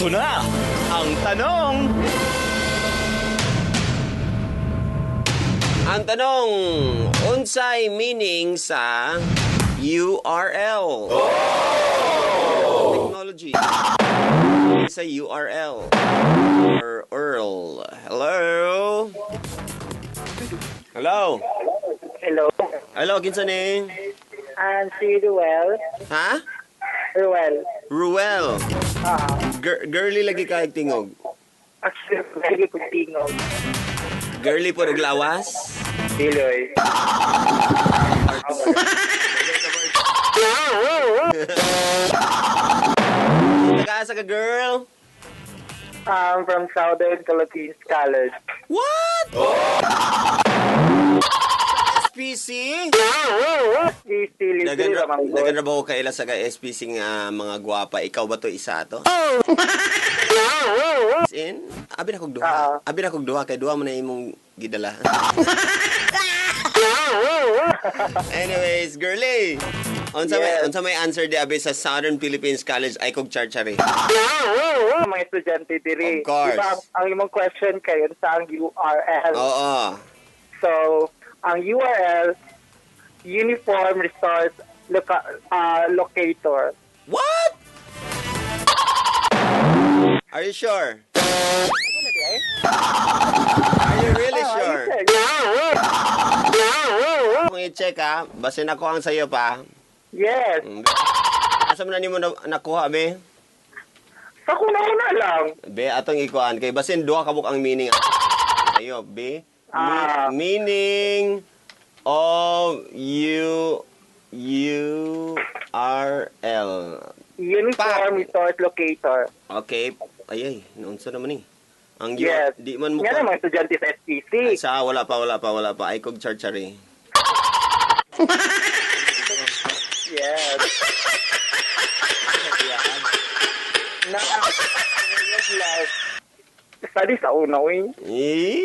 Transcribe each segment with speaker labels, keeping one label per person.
Speaker 1: Ito na ang tanong.
Speaker 2: Ang tanong, unsay meaning sa URL? Technology. Sa URL. Or URL. Hello? Hello?
Speaker 3: Hello.
Speaker 2: Hello, kinsa ni?
Speaker 3: I'm si Ruel.
Speaker 2: Ha?
Speaker 3: Ruel.
Speaker 2: Ruel.
Speaker 3: Ah,
Speaker 2: Girly lagi kay tingog.
Speaker 3: Actually, lagi kong tingog.
Speaker 2: Girly po naglawas?
Speaker 3: Diloy.
Speaker 2: Nag-aasa ka, girl?
Speaker 3: I'm from Southern Philippines College.
Speaker 2: What? SPC?
Speaker 3: SPC, libre
Speaker 2: Dagan ra,
Speaker 3: ramang
Speaker 2: dagan ra ba ko kaila sa kay SPC nga mga gwapa? Ikaw ba to isa to? In? Abi na kog duha.
Speaker 3: Ah.
Speaker 2: Abi na kog duha kay duha man na imong gidala. Anyways, girly. Unsa may
Speaker 3: Yes.
Speaker 2: unsa may answer di abi sa Southern Philippines College ay kog charchari?
Speaker 3: Mga estudyante diri.
Speaker 2: Of course.
Speaker 3: Diba, ang imong question kay sa ang URL.
Speaker 2: Oo.
Speaker 3: So, ang URL, Uniform Resource Locator.
Speaker 2: What? Are you sure? Are you really sure? Kung i-check ha, basin ako ang sayo pa.
Speaker 3: Yes.
Speaker 2: Asa man na nimo nakuha, be?
Speaker 3: Sa kuna-una lang.
Speaker 2: Be, atong ikuan kay basin duha ka buok ang meaning. Ayo, be.
Speaker 3: Ah.
Speaker 2: Meaning of U U R L.
Speaker 3: Uniform
Speaker 2: Pak.
Speaker 3: Resource Locator.
Speaker 2: Okay. Ay ay, naunsa naman ni. Ang U
Speaker 3: Yes.
Speaker 2: di man mo
Speaker 3: Nga naman, estudyante sa SPC.
Speaker 2: Ay, sa wala pa, wala pa, wala pa. Ay kog charchari.
Speaker 3: Yes. Na, love. Study sa una, uy.
Speaker 2: Eh,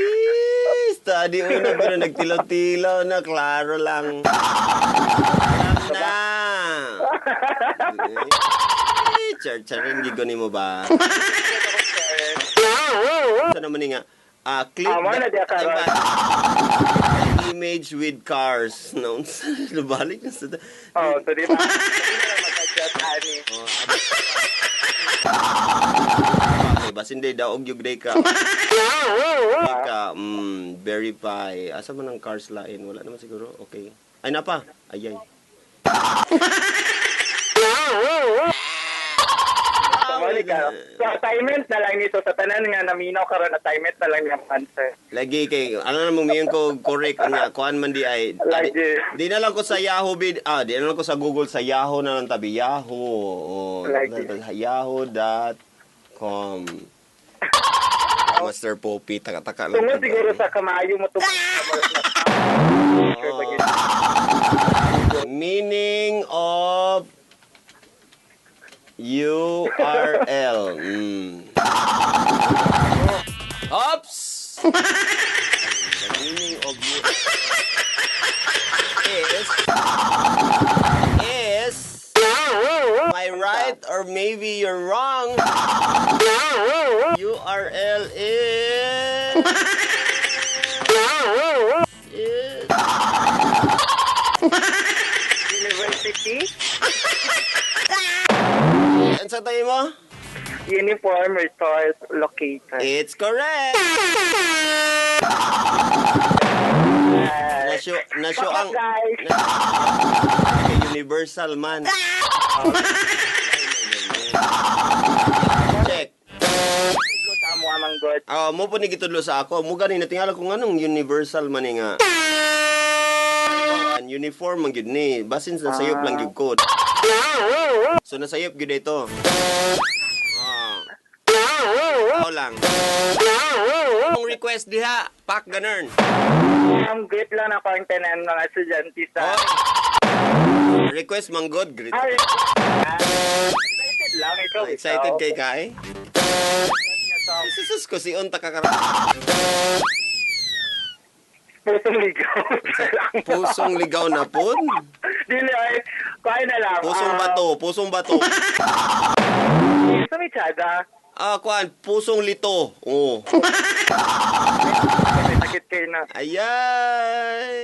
Speaker 2: study una pero nagtilaw-tilaw na, klaro lang. Alam na. Eh, charcharin gigo nimo ba? Sa naman ni nga, ah, click
Speaker 3: Ah, mo na diya karon.
Speaker 2: Image with cars. No, nabalik na sa.
Speaker 3: Oh, so di ba? Hindi na lang mag-adjust, ani.
Speaker 2: Oh, okay, basin day daog yung day ka. Day ka, verify. Asa man ang cars lain? Wala naman siguro. Okay. Ay, napa. Ay, ay.
Speaker 3: So, mali ka. So, assignment na lang nito. Sa tanan nga, naminaw karon assignment na lang yung answer.
Speaker 2: Lagi kay ano na mong miyon ko correct nga kuan man di ay
Speaker 3: Lagi.
Speaker 2: Di na lang ko sa Yahoo bid ah di na lang ko sa Google, sa Yahoo na lang tabi Yahoo, oh,
Speaker 3: Lagi.
Speaker 2: Yahoo.com. Master Poppy taka-taka lang.
Speaker 3: Tungod siguro sa kamayo mo tungod sa Sure ba yun?
Speaker 2: Meaning of URL. Oops! The meaning of URL is, am I right or maybe you're wrong? URL is
Speaker 3: University.
Speaker 2: Ano sa tayo mo?
Speaker 3: Uniform Resource Locator.
Speaker 2: It's correct! Nasyo, nasyo ang
Speaker 3: Guys.
Speaker 2: Universal man. Check.
Speaker 3: Sa amo amang God.
Speaker 2: Ah, mo po ni gitudlo sa ako. Mo gani natingala ko nganong universal man ni nga. Ang uniform man gyud ni. Basin sa sayop lang gyud ko. So nasayop gyud ito. Ah. Ako lang. Kung request diha, pak ganern.
Speaker 3: Great lang ako ang tanan mga estudyante sa.
Speaker 2: Oh. Request man god, great.
Speaker 3: Ay, excited lang ikaw.
Speaker 2: Excited kay kay?
Speaker 3: Ikaw.
Speaker 2: Jesus ko si unta ka karon.
Speaker 3: Pusong ligaw.
Speaker 2: Pusong ligaw na pud.
Speaker 3: Dili ay, kuhay na lang.
Speaker 2: Pusong
Speaker 3: Ah,
Speaker 2: bato, pusong bato.
Speaker 3: Sa may tsada.
Speaker 2: Ah, kuan, pusong lito. Oh.
Speaker 3: Kasi sakit kayo na.
Speaker 2: Ayay!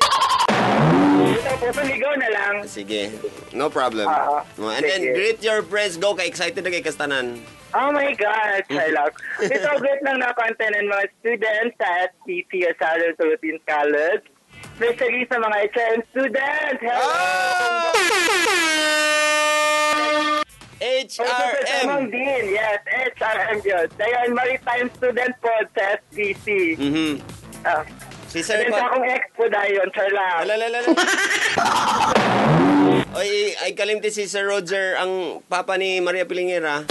Speaker 3: Ito, pusong ligaw na lang.
Speaker 2: Sige, no problem.
Speaker 3: Ah,
Speaker 2: Oh, and then
Speaker 3: sige.
Speaker 2: greet your friends. Go kay excited na kay kastanan.
Speaker 3: Oh my God, Sherlock. Ito, great lang na content ng mga students sa SPC o Southern Philippines College. Especially sa mga HRM students. Hello!
Speaker 2: Ah!
Speaker 3: Among
Speaker 2: HRM.
Speaker 3: din, yes, HRM yun. Dayon, maritime student po sa SPC. Ah.
Speaker 2: Si Sir
Speaker 3: Then sa akong ex po dayon, Sherlock.
Speaker 2: Ala, ala, ala, ala. Oy, ay kalimti si Sir Roger, ang papa ni Maria Pilingera.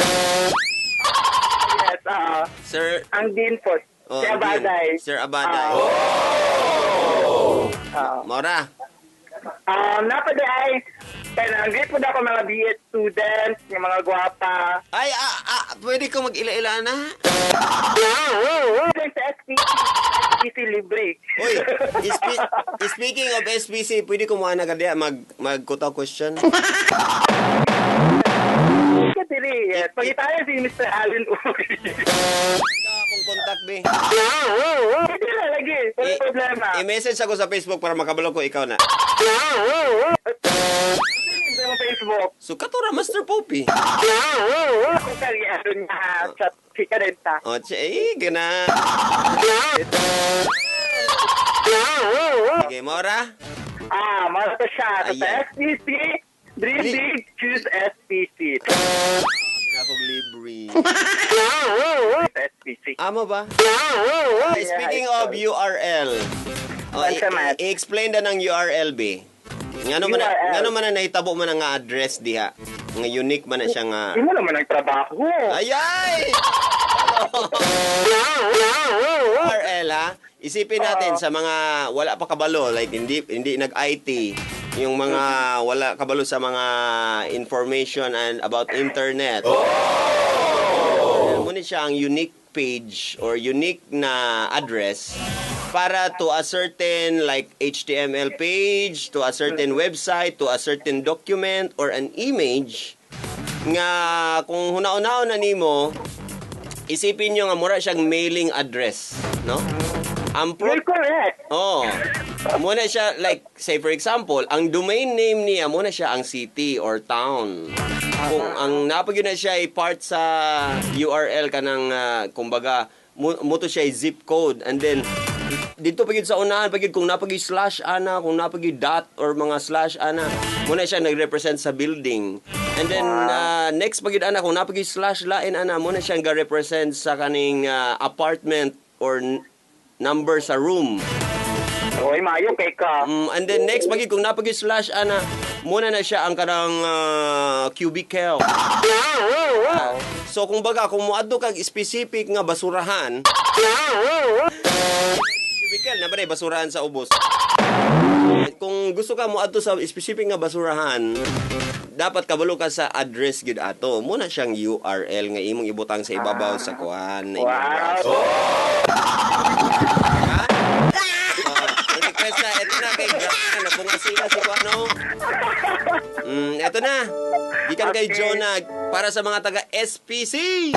Speaker 3: Yes, oo.
Speaker 2: Sir
Speaker 3: Ang din po,
Speaker 2: oh,
Speaker 3: si
Speaker 2: ang dean.
Speaker 3: Abaday.
Speaker 2: Sir Abaday.
Speaker 3: Ah.
Speaker 2: Mora.
Speaker 3: Napadaay, kaya ang great po na ako mga BS students, yung mga gwapa.
Speaker 2: Ay, pwede ko mag-ila-ila na.
Speaker 3: Students sa SPC, SPC libre.
Speaker 2: Uy, speaking of SPC, pwede ko na ka diya magkuta question?
Speaker 3: Dili, yes. Pagitayo si Mr. Allen Uy.
Speaker 2: Ikaw akong contact, be.
Speaker 3: Hindi na lagi, wala problema.
Speaker 2: I-message ako sa Facebook para makabalo ko ikaw na.
Speaker 3: Sa Facebook.
Speaker 2: So, katura, Master Poppy.
Speaker 3: Ako karyado niya, chat, chika rin ta.
Speaker 2: O, che, eh, gana. Sige, Mora.
Speaker 3: Ah, mga to siya. Sa
Speaker 2: Ayan.
Speaker 3: SPC, dream big, choose SPC.
Speaker 2: Akong libre.
Speaker 3: SPC.
Speaker 2: Amo ba? Speaking of URL. Oh,
Speaker 3: Unsa man?
Speaker 2: I-explain na ng URL, be. Ngano man
Speaker 3: URL.
Speaker 2: ngano man na nahitabo man ang nga address diha. Nga unique man na siya nga.
Speaker 3: Hindi mo naman nagtrabaho.
Speaker 2: Ayay! URL ha. Isipin natin sa mga wala pa kabalo, like hindi hindi nag-IT, yung mga wala kabalo sa mga information and about internet. Oh! Muna siya ang unique page or unique na address para to a certain like HTML page, to a certain website, to a certain document or an image nga kung huna-unaon na nimo, isipin nyo nga mura siyang mailing address, no? Ang pro
Speaker 3: You're correct.
Speaker 2: Oh. Muna siya like say for example, ang domain name niya muna siya ang city or town. Kung ang napag na siya ay part sa URL kanang kumbaga muto siya ay zip code and then dito pag sa unahan pag kung napag slash ana, kung napag dot or mga slash ana, muna siya nagrepresent sa building. And then next pag ana, kung napag slash lain ana, muna siya ga-represent sa kaning apartment or number sa room.
Speaker 3: Oy, maayo kay ka.
Speaker 2: And then next pag kung napag slash ana, muna na siya ang kanang cubicle. So kung baga kung moadto kag specific nga basurahan, cubicle na ba na basurahan sa ubos. Kung gusto ka moadto sa specific nga basurahan, dapat kabalo ka sa address gid ato. Muna siyang URL nga imong ibutang sa ibabaw sa kuan. Imong browser. Ha? Oh, request na, ito na kay Brian, nabungasila si kuan, no? Ito na. Gikan kay
Speaker 3: Okay.
Speaker 2: Jonah para sa mga taga SPC.